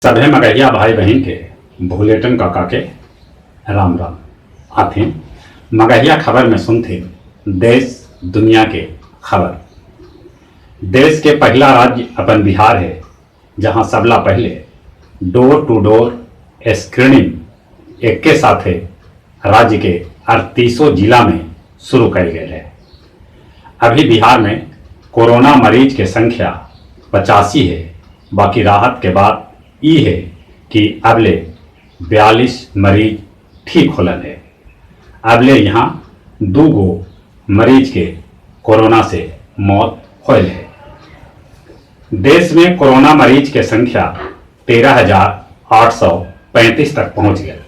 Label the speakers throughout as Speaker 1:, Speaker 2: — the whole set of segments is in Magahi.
Speaker 1: सभे मगहिया भाई बहिन के भुलेटन काका के राम राम। आथिन मगहिया खबर में सुनथिन देश दुनिया के खबर। देश के पहिला राज्य अपन बिहार हे, जहां सबला पहले डोर टू डोर स्क्रीनिंग एक्के साथे राज्य के अड़तीसो जिला में शुरू कइल गेल हे। अभी बिहार में कोरोना मरीज के संख्या 85 हे, बाकी राहत के बात ई हे कि अबले 42 मरीज ठीक होलन हे। अबले यहाँ 2 गो मरीज के कोरोना से मौत होल हे। देश में कोरोना मरीज के संख्या 13,835 तक पहुंच गए,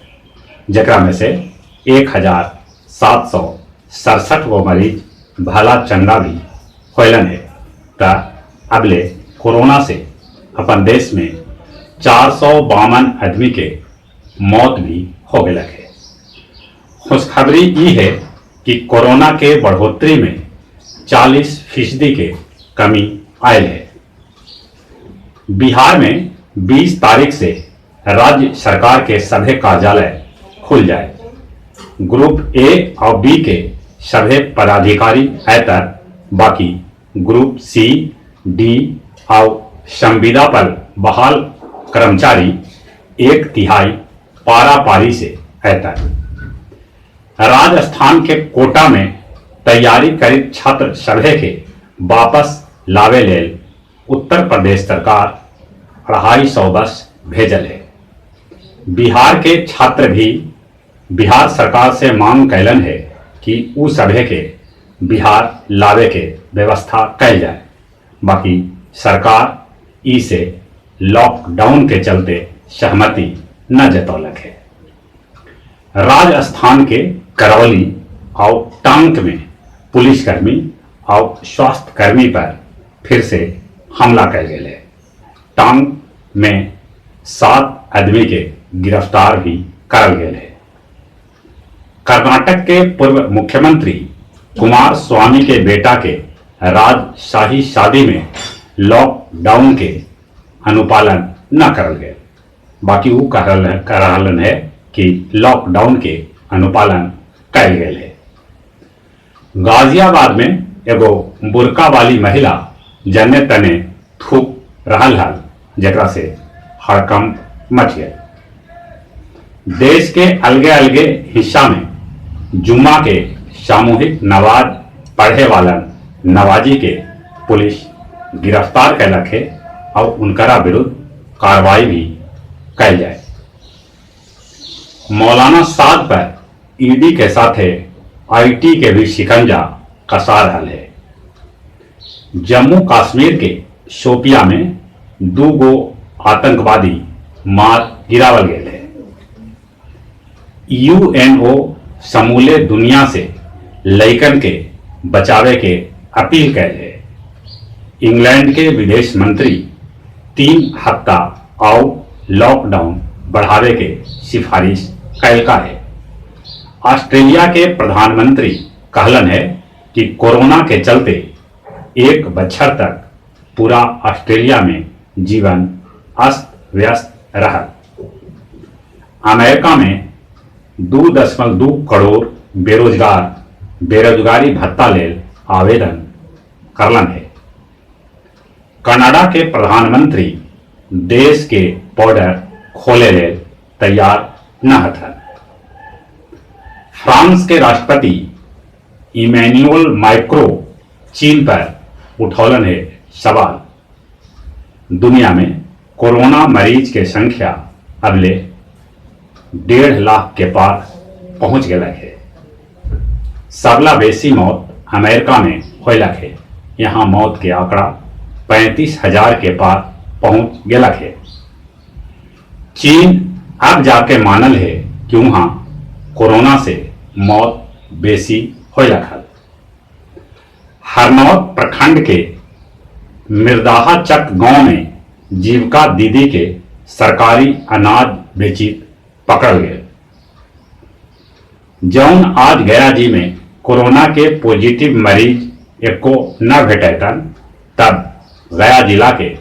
Speaker 1: जकरा में से 1,767 गो मरीज भला चंगा भी होलन है। त अबले कोरोना से अपन देश में 452 आदमी के मौत भी हो गए है। खुशखबरी ई है कि कोरोना के बढ़ोतरी में 40% के कमी आयल है। बिहार में 20 तारीख से राज्य सरकार के सभे कार्यालय खुल जाए। ग्रुप ए और बी के सभे पदाधिकारी ऐतर, बाकी ग्रुप सी, डी और संविदा पर बहाल कर्मचारी 1/3 पारा पारी से ऐतर। राजस्थान के कोटा में तैयारी करित छात्र सभे के वापस लावे लेल उत्तर प्रदेश सरकार 250 बस भेजल है। बिहार के छात्र भी बिहार सरकार से मांग कैलन है कि उ सभे के बिहार लावे के व्यवस्था कैल जाए, बाकी सरकार ई से लॉकडाउन के चलते सहमति न जतौलक है। राजस्थान के करौली और टांक में पुलिसकर्मी और स्वास्थ्यकर्मी पर फिर से हमला कैल गेल है। टांक में 7 आदमी के गिरफ्तार भी करल गेल है। कर्नाटक के पूर्व मुख्यमंत्री कुमार स्वामी के बेटा के राजशाही शादी में लॉकडाउन के अनुपालन न करल गए, बाकी वो कह रहलन है कि लॉकडाउन के अनुपालन कैल गेल है। गाजियाबाद में एगो बुरका वाली महिला जन्ने तने थूक रहल हल, जकरा से हड़कंप मच गया। देश के अलगे अलगे हिस्सा में जुम्मा के सामूहिक नमाज पढ़े वालन नवाजी के पुलिस गिरफ्तार कैलक है और उनकरा विरुद्ध कार्रवाई भी कैल जाए। मौलाना साद पर ईडी के साथे IT के भी शिकंजा कसा रहल है। जम्मू कश्मीर के शोपिया में 2 गो आतंकवादी मार गिरावल गए है। यूएनओ समूले दुनिया से लइकन के बचावे के अपील कैल है। इंग्लैंड के विदेश मंत्री 3 हफ्ता और लॉकडाउन बढ़ावे के सिफारिश कैलका है। ऑस्ट्रेलिया के प्रधानमंत्री कहलन है कि कोरोना के चलते 1 बछर तक पूरा ऑस्ट्रेलिया में जीवन अस्त व्यस्त रहा। अमेरिका में 2.2 करोड़ बेरोजगार बेरोजगारी भत्ता लेल आवेदन करलन है। कनाडा के प्रधानमंत्री देश के बॉर्डर खोले लेल तैयार न हथन। फ्रांस के राष्ट्रपति इमैनुअल मैक्रो चीन पर उठौलन है सवाल। दुनिया में कोरोना मरीज के संख्या अबले 1.5 लाख के पार पहुंच गया है। सबला बेसी मौत अमेरिका में होलक है। यहाँ मौत के आंकड़ा 35,000 के पार पहुंच गया है। चीन अब जाके मानल है कि वहां कोरोना से मौत बेसी होलक है। हरनौत प्रखंड के मिर्दाहा चक गांव में जीविका दीदी के सरकारी अनाज बेचित पकड़ गए। जौन आज गया जी में कोरोना के पॉजिटिव मरीज एको न भेटैतन, तब गया जिला के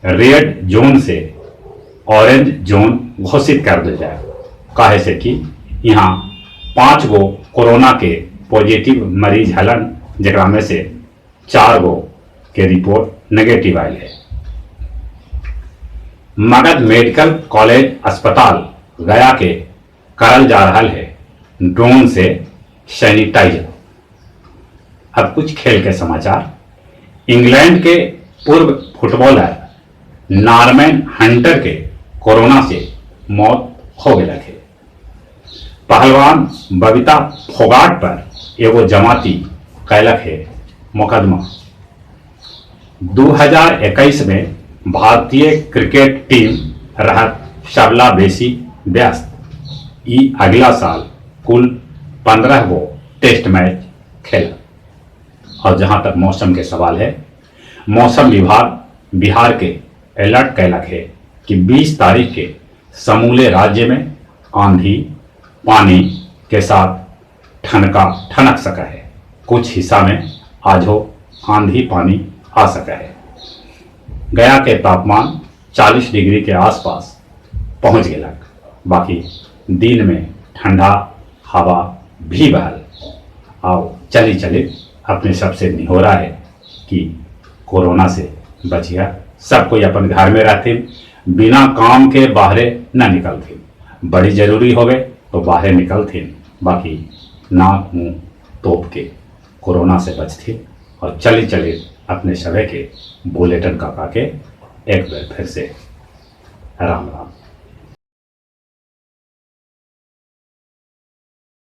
Speaker 1: रेड जोन से ऑरेंज जोन घोषित कर देल जाए, काहे से कि यहाँ 5 गो कोरोना के पॉजिटिव मरीज हलन, जेकरा में से 4 गो के रिपोर्ट नेगेटिव आयल है। मगध मेडिकल कॉलेज अस्पताल गया के करल जा रहा है ड्रोन से सैनिटाइजर। अब कुछ खेल के समाचार। इंग्लैंड के पूर्व फुटबॉलर नॉर्मन हंटर के कोरोना से मौत हो गया है। पहलवान बबीता फोगाट पर एगो जमाती कैलक है मुकदमा। 2021 में भारतीय क्रिकेट टीम रहत सबला बेसी व्यस्त। ई अगला साल कुल 15 गो टेस्ट मैच खेला। और जहां तक मौसम के सवाल है, मौसम विभाग बिहार के अलर्ट कैलक है कि 20 तारीख के समूले राज्य में आंधी पानी के साथ ठनका ठनक सका है। कुछ हिस्सा में आज हो आंधी पानी आ सका है। गया के तापमान 40 डिग्री के आसपास पहुंच गया, बाकी दिन में ठंडा हवा भी बहल। आओ चली चले अपने सबसे निहोरा है कि कोरोना से बचिया। सब कोई अपन घर में रहते, बिना काम के बाहरे न निकलते। बड़ी जरूरी होवे तो बाहर निकलते, बाकी नाक मुंह तोप के कोरोना से बचते। और चले चले अपने सभी के बुलेटिन काका के एक बार फिर से राम राम।